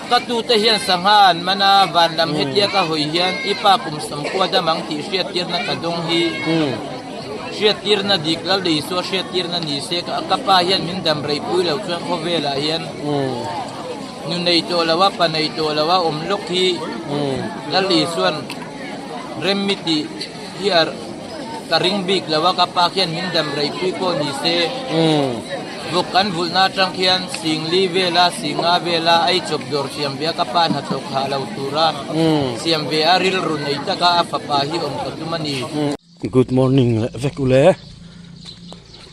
Ka tute hian sangha an man a, van lam hetia ka hawi hian i pa kum sawmkua dam ang tih hriattirna ka dawng hi. Hriattirna dik lal Isua hriattirna ni se ka pa hian min dam rei pui lo chuan khawvelah hian nu nei tawh lo a, pa nei tawh lo a awm lawk hi Lal Isua'n rem mi tih hi a ka ring bik lo a, ka pa khian min dam rei pui pawh ni se vawk kan vulhna atang khian singli vela singa vela ei chawp dawr siam ve a, ka pa hnathawk hah lo tura siam ve a rilru nei taka a fapa hi awm ka tum a ni. Good morning leh vek ule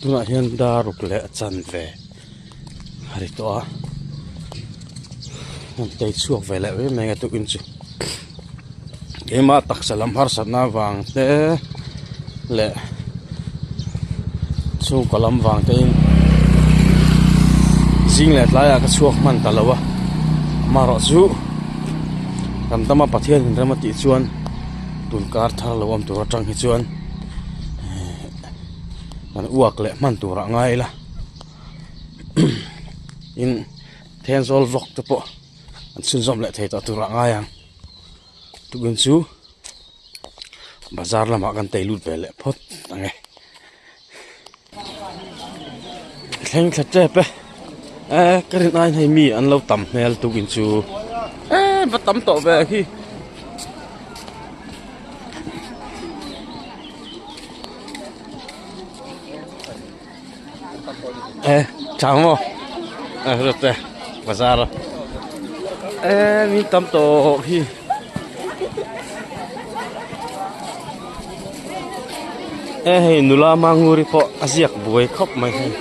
tunah hian daruk leh chan ve a ri tawh a an tei chhuak ve leh mai mai a tukin chu keimah taksa lam harsatna avang te leh chhungkaw lam vang te in zing leh tlaiah ka chhuak hman ta lo a amaherawhchu kan dama Pathian in rem a tih chuan. Tun kar thar lo awm tur atang hi chuan kan uak leh hman tur ah ngai ila tin thenzawl vlog te pawh an chhunzawm leh thei tawh tur ah ngai ang tukin chu bazar lamah kan tei lut ve leh phawt ang e thleng thla tep e eh ka rin aiin hei mi an lo tam hmel tukin chu eh va tam tawh ve khi. Eh chang maw eh rawt e bazar a eh mi tam tawh khi. Eh hei nula manguri pawh a ziak buai khawp mai hei.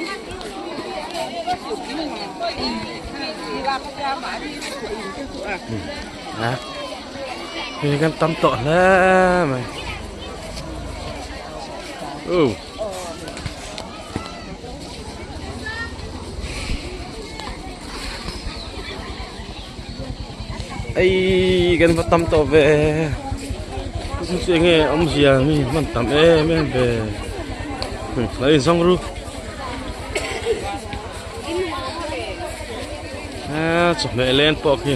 Hei kan tam tawh hle mai. Oh. Ei kan va tam tawh ve chu chu enge awmzia mi hman tam em em ve lo in zawng ru a chawhmeh len pawh khi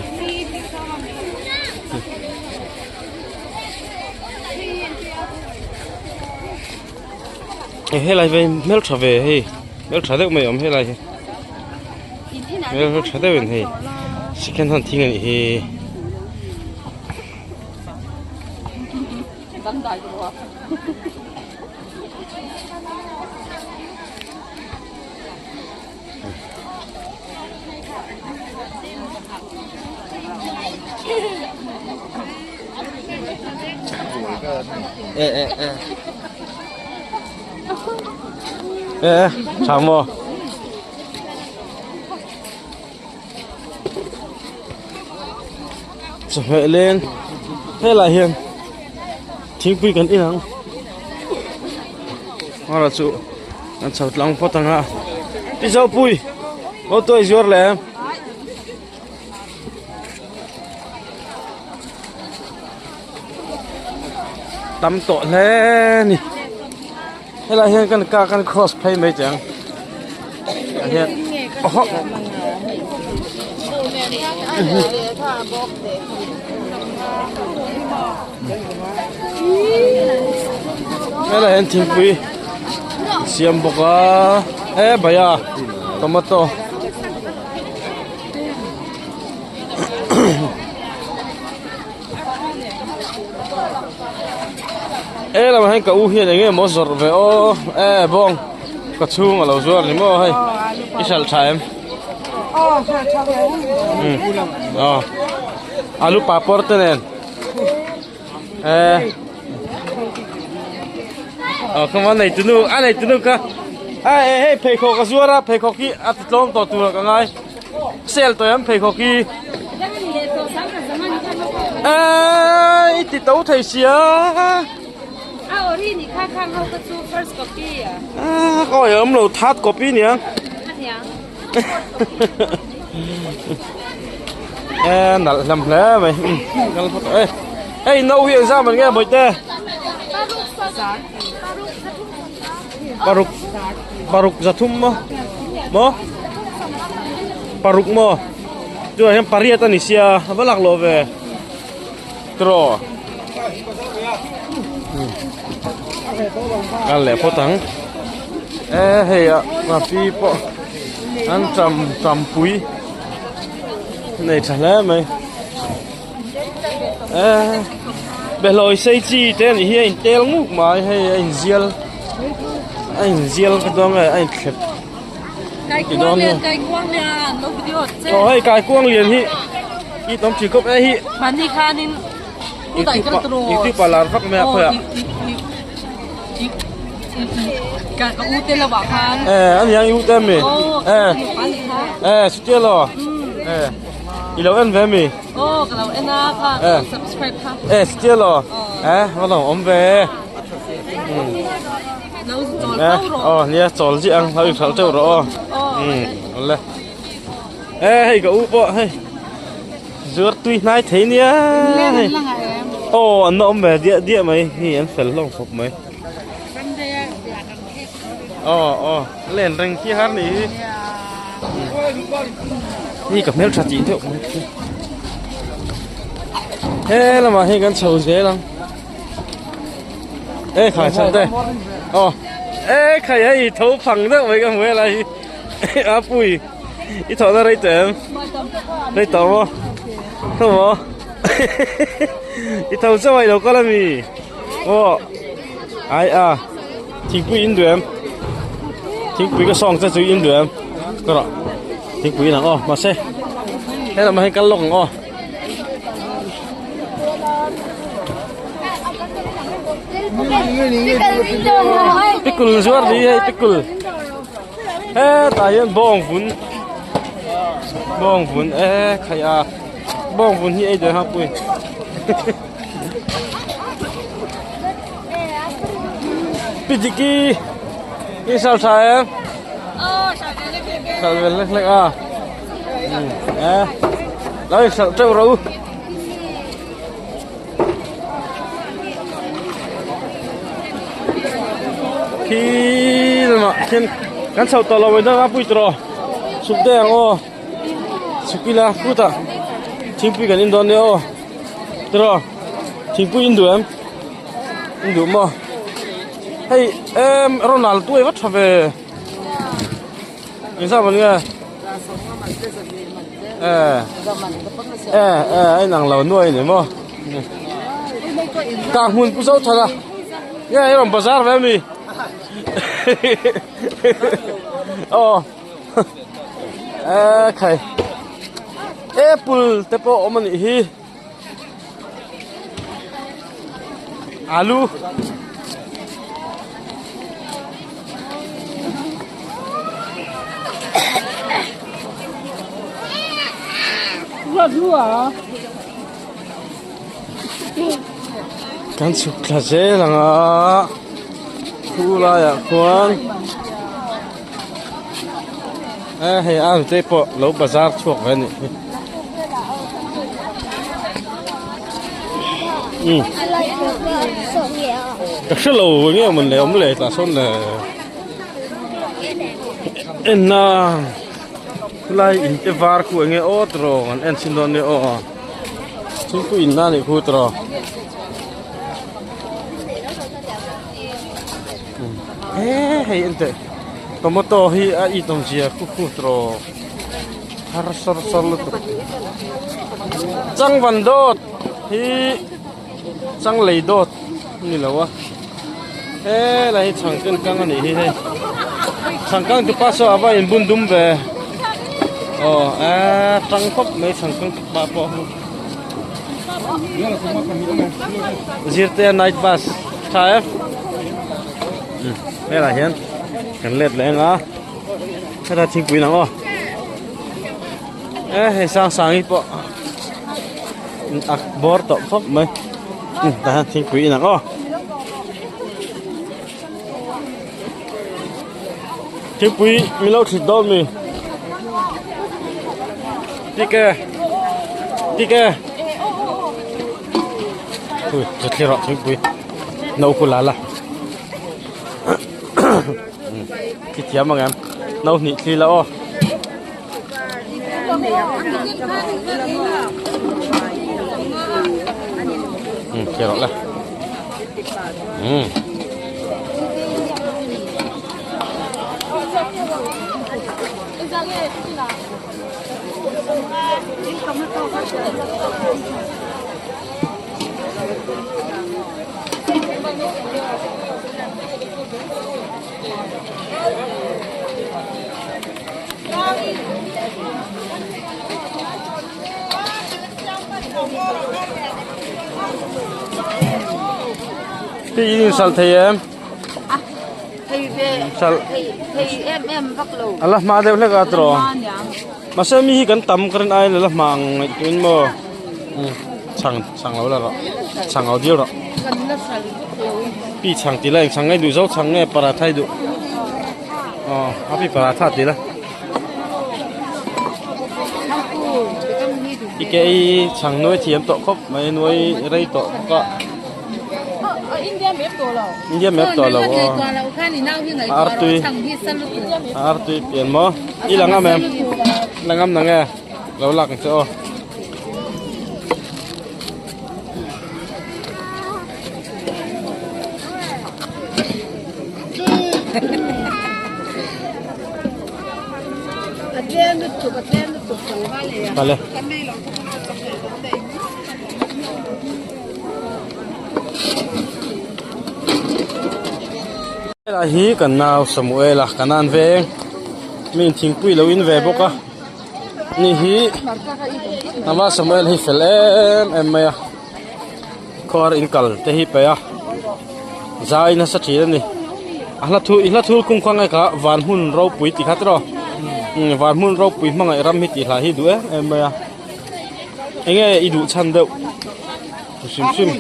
helai ve hmeltha ve hei hmeltha deuh mai a awm helai hi. Hmel tha deuhin hei second hand thing anih hi. E e e. E e tha maw. Chawhmeh leng helaiah hian thingpui kan in ang hmara chu an chho tlang phawt ang a pi zopui aw tuai zuar leh em tam tawh hle a ni. Helai hian kan car kan cross phei mai teh ang ah hian awhawh helai hian thingpui siam bawk a e bhaiya tomato. E lamah hian ka u hian eng nge maw zawrh ve aw e bawng ka chhung a lo zuar ni maw hei i hralh tha em aw alu papawr te nen e aw khaw nei tunu a nei tunu ka a e hei pheikhawk a zuar a pheikhawk hi a ti tlawm tawh tur ah ka ngai. Sel tawh em pheikhawk hi eee i ti to thei sia a ori ni kha khang ho ka chu first copy a ah ka awih awm lo third copy nia e nalh hlam hle mai kal phawt e hei no hi engzah man nge bawihte paruk paruk zathum maw maw paruk maw. Tunah hian pariat a ni sia a va lak lawh ve tiraw kal leh phawt ang e hei ah pi pawh an tam tampui nei tha hle mai e behlawi sei chi te a nih hi a intel nguk mai hei a inzial a inzial ka dawn nge a inthlep Aw hei kaikuang lian hi i tam thin khawp e hi Mahni khanin YouTube ah lar vak mai a khawiah Ka u te lo ah khan e ani ang i u te ami e e chutia lo e i lo en ve ami Aw ka lo en a kha subscribe kha e chutia lo e va lo awm ve Aw nia chawl chiah ang lo inhralh teuh rawh aw umm awle e hei ka u pawh hei zuar tui hnai thei nia hei aw an la awm ve diah diah mai hei an fel hlawm khawp mai aw aw len reng khi har nih hi ni ka hmeltha tih deuh mai he lamah hian kan chho zel ang. Ê khai chhan te Ồ Ê khai hei tho phang deuh mai ka hmu helai hi a pui i thawh na rei tawh em rei tawh maw tho maw i tho chauh a i lo kal ami aw ai a thingpui in duh em thingpui ka sawng che chu in duh em ka rawh thingpui in ang aw mahse helamah hian kal lawk ang aw. Pickle zuar ni hei pickle hetah hian bawng vun bawng vun e khai a bawng vun hi ei dawn ha pui pi diki i sal tha em sal vel lek lek a. Đây sợ trâu rú Khi mà khian kan chho tawh lo in a pui tawh chhuk daih ang aw chhuk ila kutah thingpui kan in dawn nia aw tiraw thingpui in duh em in duh maw hei em Ronald tuai va tha ve. Engzah nge? Eh eh eh a inang lo nuai ni maw? Kang hmun pu zo that a nge i rawn bazar ve ami? Aw eh khai apple te pawh a awm a nih hi. Alu Kan chhuk thla zel ang a khu laiah khuan e hei a te pawh lo bazar chhuak ve a nih hi. Ka hre lo eng nge mawn le awm le tah sawn le en na khulai in te var khu eng nge aw tiraw an en chhin dawn nia aw thingpui in na nih khu tiraw he hei en teh tomato hi a it awm zia khu khu tiraw. Har sawr sawr lutuk changvan dawt hi changlei dawt a ni lo a helai hi chhangken kang a nih hi hei chhangkang tupa saw a va inbun dum ve aw eee tang khawp mai chhangkang tupa pawh hi zirte night bus tha em helai hian kan let leh ang a. Heta thingpui lang aw e hei sang sang hi pawh a bawr tawh khawp mai tah hian thingpui inang aw thingpui min lo thlit dawn mi tike tike ui thlir rawh thingpui no khu la la. Khi thiam ang em no hnih thli la aw. Um thei rawh le um. Ti in sal thei em? Sal. Ala hma deuh hlek a tawh. Mahse mi hi kan tam ka rin aiin ala hma ang ngaihtuah in maw chhang chhang lo la rawh chhang lo dil rawh pi chhang tih la eng chhang nge duh zo chhang nge paratha i duh aw a pi paratha tih la i ke i chhang nuai thiam tawh khawp mai nuai rei tawh bawk a. India map tawh lo aw artui artui pian maw i la ngam em la ngam na nge lo lak ang che aw. Vale. Helai hi kan nau Samuel a kan an veng mi in thingpui lo in ve bawk a ni hi ama Samuel hi fel em em mai a khuar in kal te hi pe a zai nasa thin a ni a hla thu i hla thul kung kha ngai kha van hmun ropui tih kha tiraw van hmun ropui hmangaih ram hi tih hla hi duh em em mai a. Enge i duh chhan deuh hrim hrim.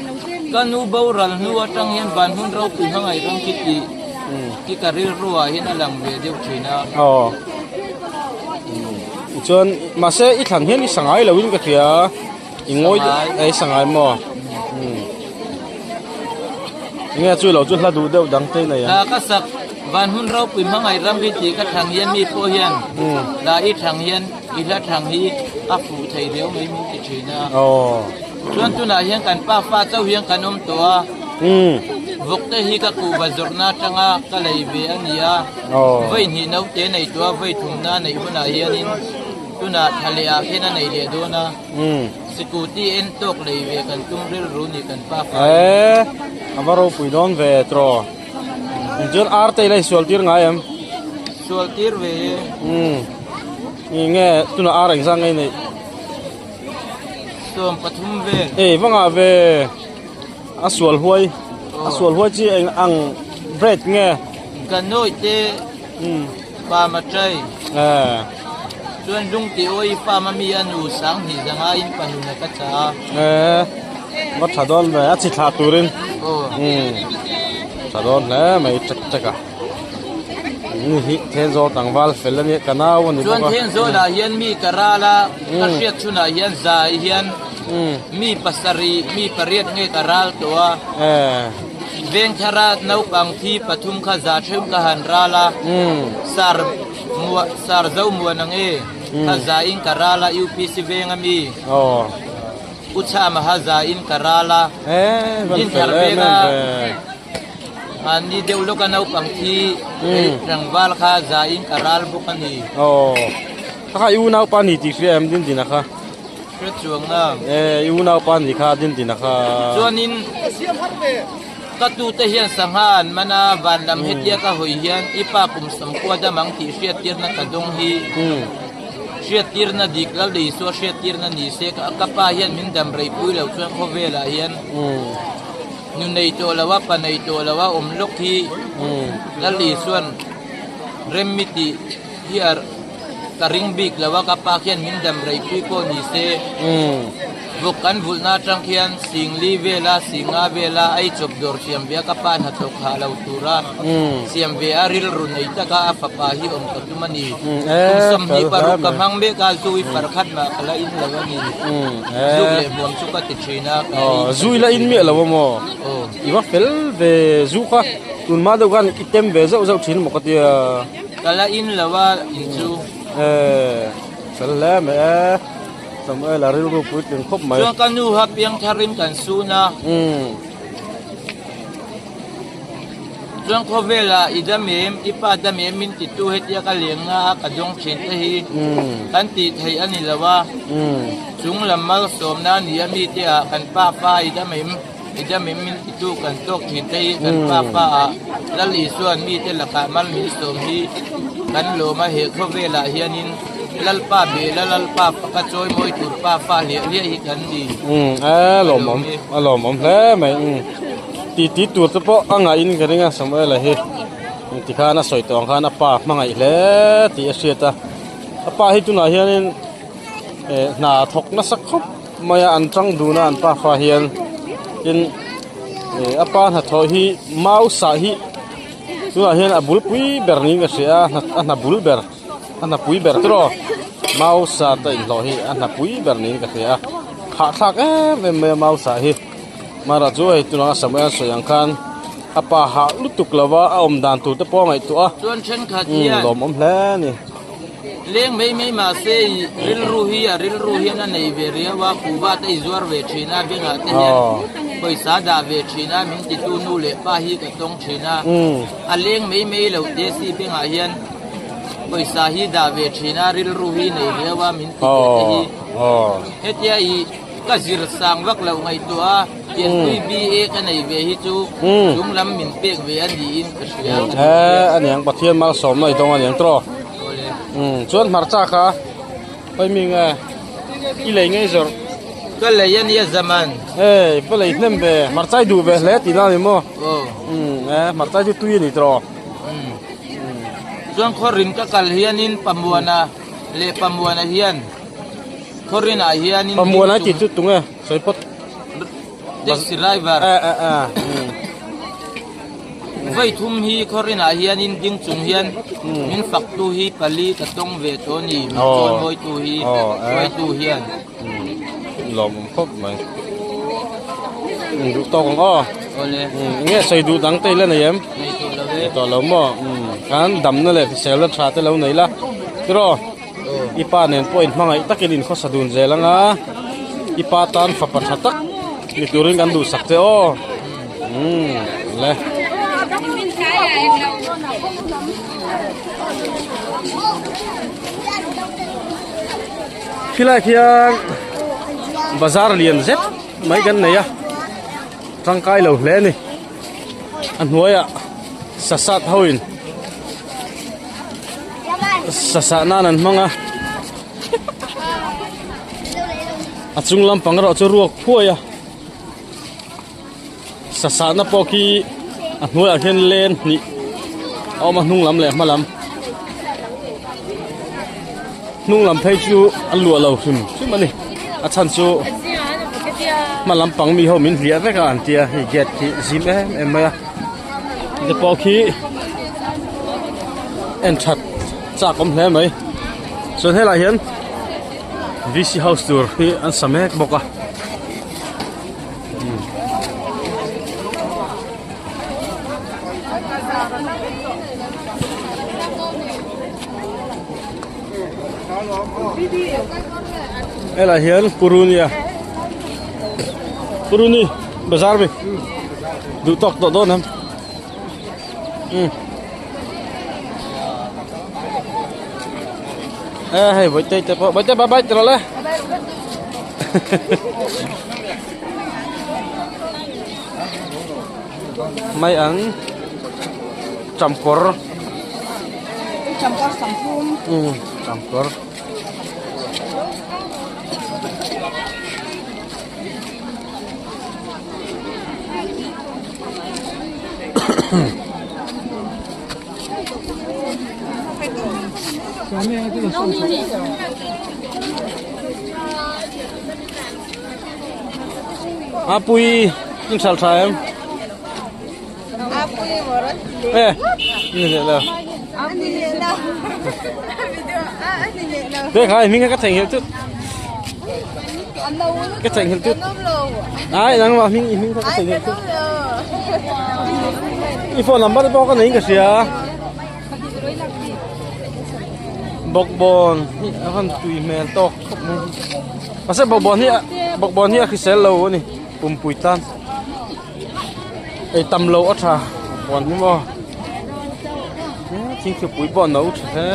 Ka nu boral hnu atang hian van hun ropui hmangaih ram khi tih khi ka rilru ah hian a lang ve deuh thin a. Aw. Chuan mahse i thlan hian i sangai lo in ka hria i ngawi deuh i sangai maw. Enge chu lo chu hla duh deuh dang te nei ang. Hla ka sak van hun ropui hmangaih ram hi tih ka thlang hian mi pawh hian hla i thlang hian i hla thlang hi a fuh thei riau mai min ti thin a. Chuan tunah hian kan pa fa chauh hian kan awm tawh a. Vawk te hi ka kuhva zawrhna atanga ka lei ve a ni a. Vawi hnih naute nei tawh a vawi thumna neih hunah hianin tunah thla leh ah khian a nei leh dawn a. Sikuti en tawk lei ve kan tum rilru ni kan pa fa in. Eee a va ropui dawn ve tiraw. Chuan ar te ila i sual tir ngai em? Sual tir ve e. Umm i nge tunah ar engzah nge i neih? 13 vel. Ei va ngah ve a sual huai a sual huai chi eng ang bread nge? Ka nawi te. Pa Matrai. Eh. Chuan lungti awi farm a mi a nu Sanghnih zanga in panun a ka cha a. Eh. Va tha dawn ve a chi thlah turin. Aw. Um. Tha dawn hle mai tek tek a. Ni hi Thenzawl tlangval fel a nia ka nau a ni bawk a. Chuan Thenzawl ah hian mi ka ral a ka hriat chhunah hian zai hian mi pasarih mi pariat nge ka ral tawh a. Eh. Vengthara naupang thi pathum kha za theuh ka han ral a, Sar mua Sar zo muan ang e, kha za in ka ral a UPC veng ami, U Chhama ha za in ka ral a, Dinthar venga mahni deuh lawka naupang thi tlangval kha za in ka ral bawk a ni. Kha kha i unaupa ni tih hria em Dindina kha? Hre chuang na. E, i unaupa ni kha Dindina kha. Chuanin ka tute hian sangha an man a, van lam hetia ka hawi hian i pa kum sawmkua dam ang tih hriattirna ka dawng hi. Hriattirna dik lal Isua hriattirna ni se ka pa hian min dam rei pui lo chuan khawvelah hian nu nei tawh lo a, pa nei tawh lo a awm lawk hi Lal Isuan rem mi tih hi a Ka ring bik lo a, ka pa khian min dam rei pui pawh ni se. Vawk kan vulhna atang khian singli vela singa vela ei chawp dawr siam ve a, ka pa hnathawk hah lo tura siam ve a rilru nei taka a fapa hi awm ka tum a ni. Kum 26 ka hmang mek a, zu i far khat mah ka la in lo a ni. Zuk leh hmuam chu ka ti thin a, ka ei in Zu i la in miah lo a maw? I va fel ve zu kha tunhma deuh khan i tem ve zauh zauh thin maw ka tia. Ka la in lo a in chu. Eh. Fel hle mai e. Samuel a rilru puitling khawp mai. Chuan ka nu ha piang tharin kan sun a. Chuan khawvela i dam em, i pa dam em min titu hetia ka lengna a ka dawng thin te hi kan tih theih a ni lo a. Chung lam malsawmna a ni a mite ah kan pa pa i dam em, i dam em min titu kan tawk thin te hi kan pa pa ah Lal Isua'n mite lakah mal min sawm hi kan lawm a he khawvelah hianin Lalpa bela Lalpa faka chawi mawi tur pa fa hliah hliah hi kan ni. Umm a lawmawm a lawmawm hle mai umm ti ti tur te pawh a ngaih in ka ring a Samuel-a hi tikhan a sawi tawh ang khan a pa hmangaih hle tih a hriat a a pa hi tunah hianin eh hna thawk nasa khawp mai a an tang dun a an pa fa hian tin eh a pa hnathawh hi mau sah hi tunah hian a bulpui ber niin ka hria a a hna bul ber. A hnapui ber chu aw mau sa te inhlawh hi a hnapui ber niin ka hria a hahthlak em em mai a mau sa hi mara chu hei tunah a Samuel sawi ang khan a pa hah lutuk lo va a awm dan tur te pawh a ngaihtuah a Chuan thenkhat hian lawmawm hle a ni. Leng mai mai mahse i rilru hi a rilru hian a nei ve riau a kuhva te i zuar ve thin a bengah te hian pawisa dah ve thin a min titu nu leh pa hi ka tawng thin a a leng mai mai lo te si bengah hian Pawisa hi dah ve thin a, rilru hi nei riau a min ti ve te hi. Hetia i ka zir sang vak loh ngaihtuah a, pianpui BA ka nei ve hi chu chung lam min pek ve a niin ka hria. He aniang Pathian malsawmna i dawng aniang tawh. Chuan hmarcha kha hawi mi nge i lei ngei zawrh? Ka lei ania zaman. Hei va lei hnem ve, hmarcha i duh ve hle tihna a ni maw? Hmarcha chu tui a ni tawh. Chuan khawrin ka kal hianin Pamuana leh Pamuana hian khawrinah hianin Pamuana tih chu tunge sawi phawt Taxi driver Vawi thum hi khawrinah hianin ding chung hian min faktu hi pali ka tawng ve tawh a ni min chawi mawitu hi hruaitu hian. Lawmawm khawp mai. Duh tawk ang aw. Awle. Nge sawi duh dang te i la nei em? Nei tawh lo e. Tawh lo maw? Khan damna leh hrisel na tha te lo nei la. Tiraw? I pa nen pawh in hmangaih takin in khawsa dun zel anga. I pa tan fapa tha tak ni turin kan duhsak che aw. Le. Khilai khian bazar lian zet mai kan nei a tangkai lo hle a ni a hnuaiah sasat ho in sasah nan an hmang a a chung lampang erawh chu ruak phuai a sasah na pawh khi a hnuaiah khian len hnih a awm a hnung lam leh hma lam hnung lam phei chu a luah lo hrim hrim a ni a chhan chu hma lam pang mi ho min hliah vek a an tia hei gate khi zim em em mai a te pawh khi en that chak awm hle mai chuan helaiah hian V C house tur hi an sa mek bawk a. Helai hian Puruni a Puruni bazar mi duh tawk tawh dawn em e hei vawi te pawh vawi te bye bye ti rawh le. Mai ang chamkawr chamkawr samphum um chamkawr A pui in sal tha em? A pui morat. Eh, ni le lo. A ni le lo. Video a ni le lo. Te khai mình ka theng hil chút. Cái theng hil chút. Ai nang mà mình mình ka theng hil chút. I phone number pawh ka nei ka hria. Bawkbawn hi a rawn tui hmel tawk khawp mai mahse bawkbawn hi bawkbawn hi a hrisel lo a ni pumpui tan ei tam loh a tha bawkbawn hi maw thingthupui pawh a no tha hle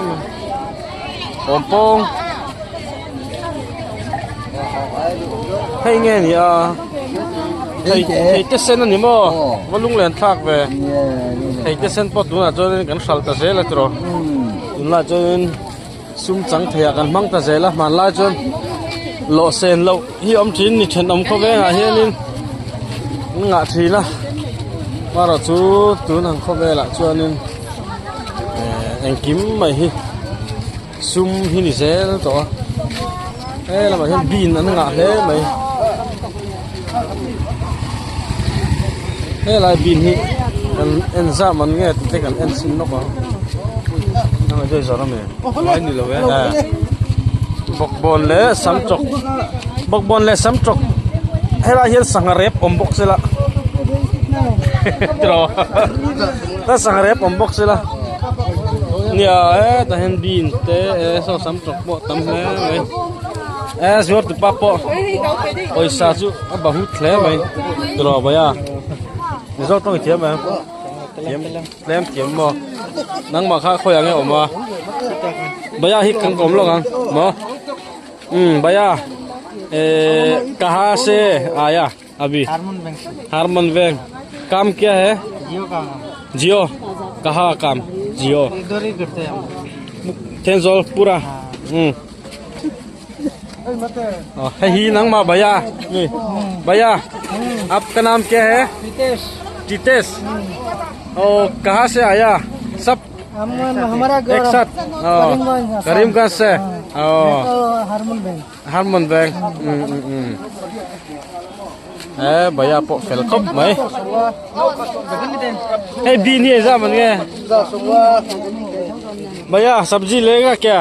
mai awmpawng hei nge ni a thei thei te sen a ni maw va lunglen thlak ve thei te sen pawh tunah chuanin kan hralh ta zel a tiraw tunlai chuanin sum chang theiah kan hmang ta zel a hmanlai chuan lawh sen loh hi awm thin ni thenawm khawvengah hianin an ngah thin a marawh chu tun ang khawvelah chuanin eh engkim mai hi. Sum hi ni zel tawh a he lamah hian bean an ngah hle mai helai bean hi kan en zah man nge tih te kan en chhin lawk ang bawkbawn leh samtawk bawkbawn leh samtawk helai hian sangha rep awm bawk se la tiraw sangha rep awm bawk se la. Nia hetah hian bean te eh saw sam tawk pawh a tam hle mai eh zuar tupa pawh pawisa chu a bahut hle mai tiraw bhaiya mizo tawng i thiam em thiam tlem thiam maw nangmah kha khawiah nge awm a bhaiya hi kan kawm lawk ang maw umm bhaiya eh kaha se aia. अभी hormone bank काम क्या है जियो काम है जियो कहाँ काम जियो इधर ही करते हैं हम थेंजोल पूरा हम्म ही नंग भैया भैया आपका नाम क्या है रितेश टितेश और कहाँ से आया सब हम हमारा एक साथ करीमगंज से hormone bank Harmon Bank e bhaiya pawh fel khawp mai hei bean hi engzah man nge bhaiya sabji lega kya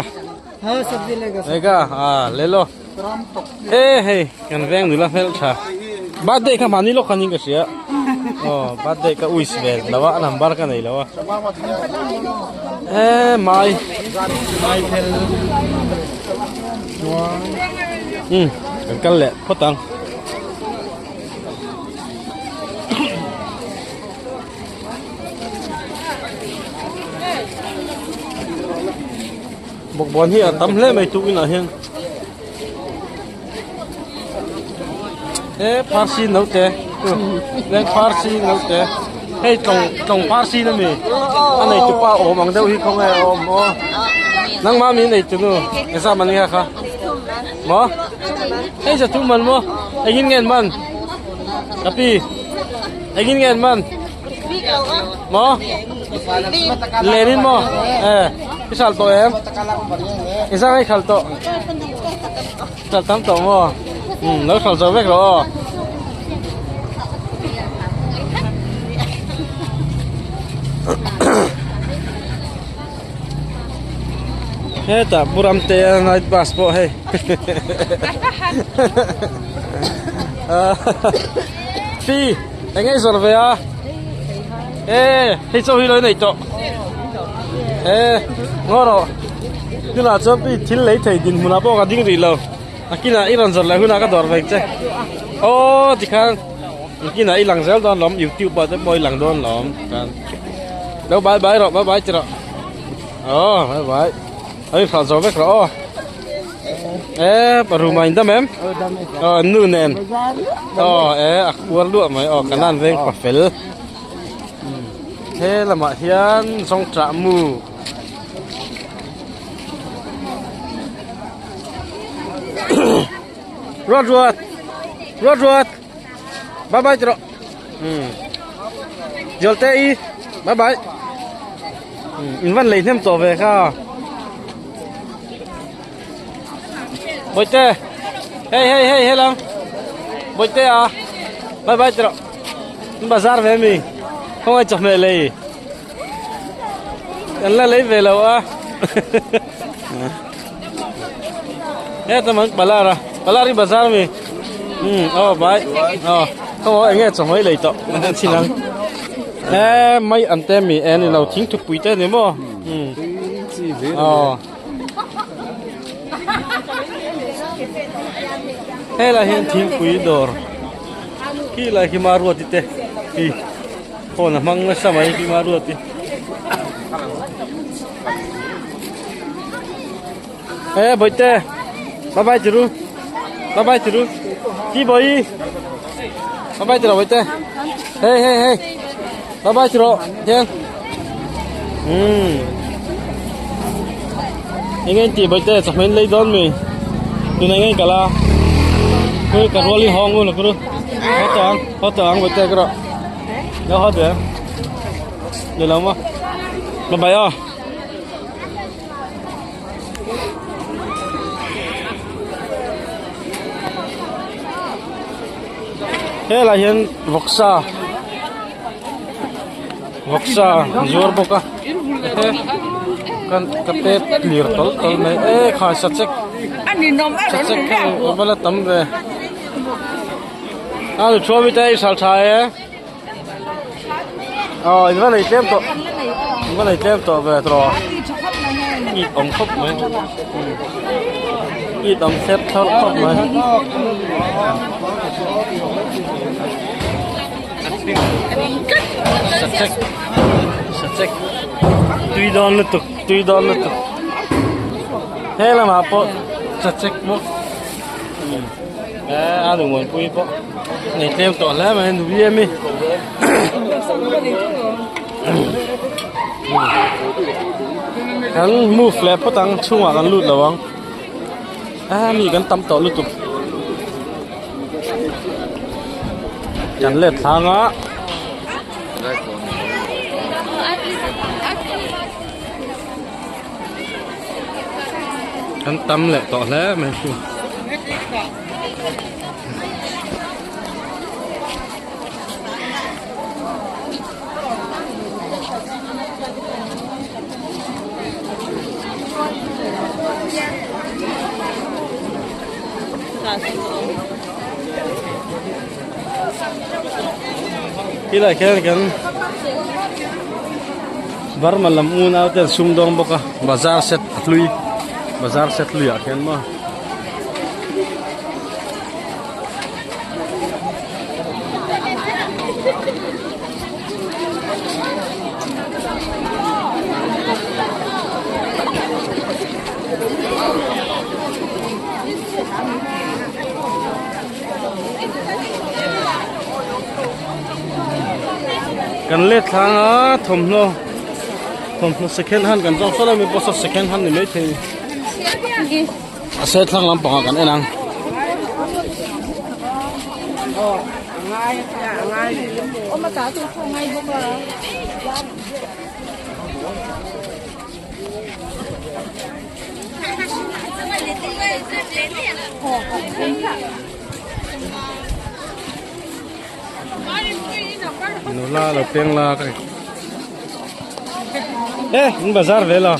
lega a le lo e hei kan veng nula hmel tha birthday kha mahni lawk khanin ka hria aw birthday ka wish ve lo a a number ka nei lo a e mai umm kan kal leh phawt ang. Bawkbawn hi a tam hle mai tukin ah hian he pharsi naute leng pharsi naute hei tlawng tlawng pharsi na mi a nei tupa awm ang deuh hi khawnge a awm aw nangmah mi nei tunu engzah man nge kha maw hei za thum man maw engin nge an man ka pi engin nge an man maw lenin maw eh i hral tawh em i zang i hral tawh hral tam tawh maw um lo hral zo vek rawh aw. Hetah Pu Ramtea night bus pawh hei Pi eng nge i zawrh ve a e hei chaw hi lo nei tawh e ngaw rawh tunah chuan pi thil lei thei dinhmunah pawh ka ding rih lo a kinah i rawn zawrh leh hunah ka dawr ve che aw tikhan kinah i lang zel dawn lawm youtube ah te pawh i lang dawn lawm tikhan lo bye bye rawh bye bye ti rawh. Aw bye bye a in hralh zo vek rawh aw e room ah in dam em aw an nu nen aw e a kual luah mai aw kanan veng pa fel he lamah hian zawngṭah mu ruat ruat ruat ruat bye bye ti rawh Zawlte i bye bye in van lei hnem tawh ve kha Bawihte hei hei hei helam Bawihte a bye bye ti rawh in bazar ve mi khawngaih chawhmeh lei kan la lei ve lo a heta man palar a palar hi bazar mi um aw bai aw khaw eng nge chawhmeh lei tawh an han chhin ang e mai an te mi e ni lo thingthupui te ni maw um aw. Helai hian thingpui dawr khi lai khi Maruati te hi phone a hmang nasa mai khi Maruati. E bawihte bye bye ti ru bye bye ti ru ki bawi bye bye ti rawh bawihte hey hey hey bye bye ti rawh hian umm eng eng tih bawihte chawhmeh in lei dawn mi tuna eng eng kal a khawi ka rual hi hawng u kuru haw tawh ang haw tawh ang bawihte ka rawh lo haw duh em ni lo maw bye bye aw. Helai hian vawksa vawksa zuar bawk a kan ka pet clear tawlh tawlh mai e khai sachek sachek kha a va la tam ve a lu thuam hi te i sal tha e. Aw in va nei tlem tawh in va nei tlem tawh ve tawh it awm khawp mai it awm thlep thlawrh khawp mai. Sachek sachek tui dawn lutuk tui dawn lutuk he lamah pawh sachek bawk. A lungawipui pawh nei tlem tawh hle mai nu em hi kan move leh phawt ang chhungah kan lut lo ang a mi kan tam tawh lutuk kan let thlang a. Kan tam leh tawh hle mai chu. Tilai khian kan Burma lam unau te an sumdawng bawk a bazar set hlui bazar set hlui ah khian maw. Kan let thlang a thawmhnaw thawmhnaw second hand kan zawng saw lai mai pawh saw second hand ni maithei a set thlang lampang ah kan en ang. Nula lo peng la ka e in bazar ve la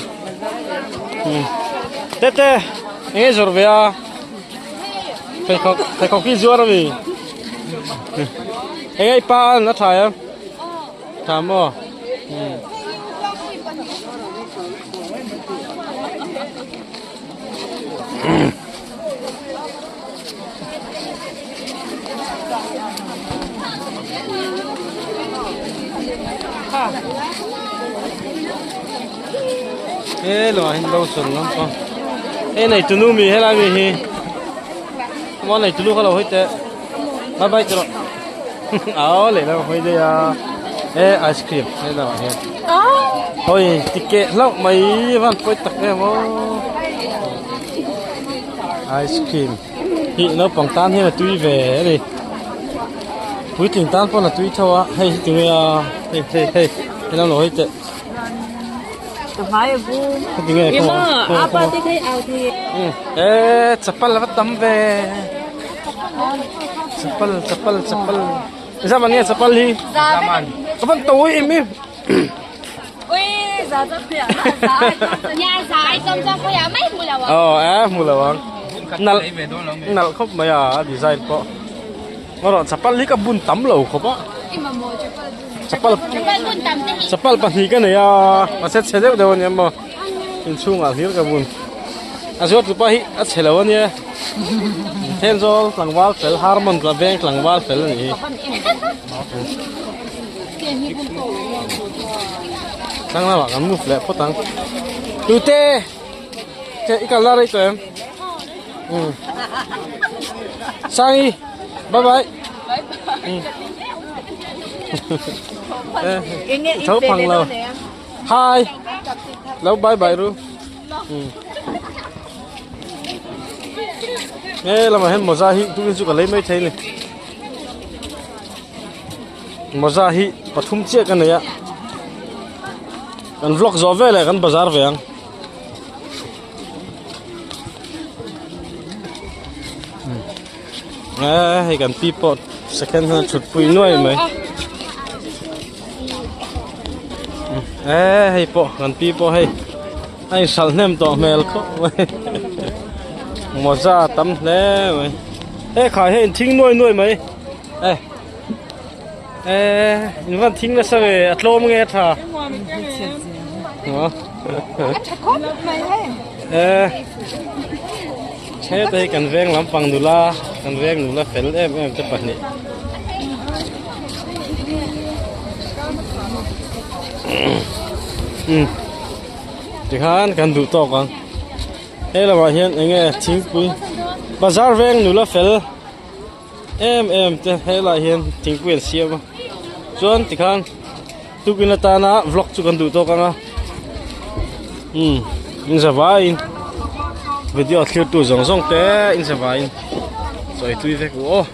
tete enge zawrh ve a pheikhawk pheikhawk hi zuar ami enge i pa an a tha em tha maw. He lo ah hian lotion lampang he nei tunu mi helai mi hi maw nei tunu kha lo hawi teh bye bye ti rawh aw lehlam a hawi daih a he ice cream helam ah hian hawi ticket hlauh mai van pawi tak em aw ice cream hi naupang tan hian a tui ve a ni puitling tan pawn a tui tho a hei hi tinge a hei hei hei helam lo hawi teh tinge e chapal a va tam ve chapal chapal chapal zam ang nge chapal hi ka van to em em Aw e hmu lo ang nalh nalh khawp mai a a design pawh erawh chapal hi ka bun tam lo khawp a chapal chapal pahnih ka nei a mahse chhe deuh deuh a ni a maw inchhungah hlir ka bun. A zuar tupa hi a chhe lo ania Thenzawl tlangval fel Harmon tla veng tlangval fel a nih hi. Tlang lamah kan move leh phawt ang. Tute! Che i kal la rei tawh em? Um. Sangi, bye bye. Tho phang lo. Hi. Lo bye bye ru. He lamah hian mawza hi tukin chu ka lei mai thei a ni. Mawza hi pathum chiah ka nei a. Kan vlog zawh veleh kan bazar ve ang. Hei kan pi pawh second hand thut pui nuai mai. Eee hei pawh kan pi pawh hei a inhralh hnem tawh hmel khawp mai mawza a tam hle mai he khai hei in thing nuai nuai mai e eee in van thing nasa ve a tlawm nge a tha eee heta hi kan veng lampang nula kan veng nula fel em em te pahnih. Tikhan kan duh tawk ang he lamah hian eng nge thingpui bazar veng nula fel em em te helaiah hian thingpui an siam a chuan tikhan tukin atana vlog chu kan duh tawk ang a umm in za vaiin video thlir tu zawng zawng te in za vaiin sawi tui vek u aw.